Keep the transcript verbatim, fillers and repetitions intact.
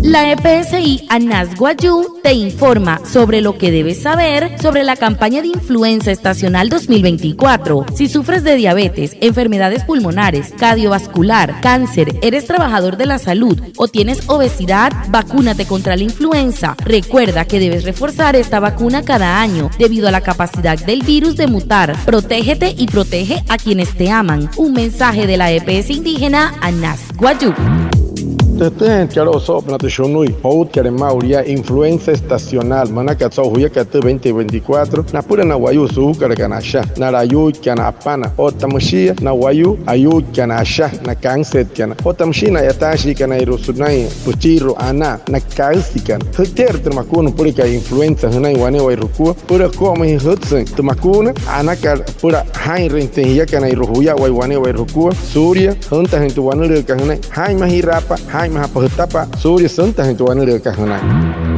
La E P S I Anas Wayuu te informa sobre lo que debes saber sobre la campaña de influenza estacional dos mil veinticuatro. Si sufres de diabetes, enfermedades pulmonares, cardiovascular, cáncer, eres trabajador de la salud o tienes obesidad, vacúnate contra la influenza. Recuerda que debes reforzar esta vacuna cada año debido a la capacidad del virus de mutar. Protégete y protege a quienes te aman. Un mensaje de la E P S indígena Anas Wayuu. Tü tütüjaainjatkat soo'opünaa tü shunui outkalee maa'ulu yaa influenza estacional münakat so'u juyakat tü veinte veinticuatro, napüla na wayuu suukalakana asha, na layuuikana apana, otta müshia na wayuu ayuuikana asha, na kansetkana, otta müshia na a'yataashiikanairua sünain püchiirua anaa, na kaüsikana. Jüteerü tü makuuna süpüla ka'i influenza jünain wane'ewai jukua, süpüla ako'omüin jütsüin tü makuuna anakat süpüla jaa'inrüinjatüin jiakanairua juya waya wane'ewai jukua suulia jüntajüin tü wanülüükat jünain. Jaa'inmajiraapa, jaa'inmajapa jütapa suulia süntajüin tü wanülüükat jünain.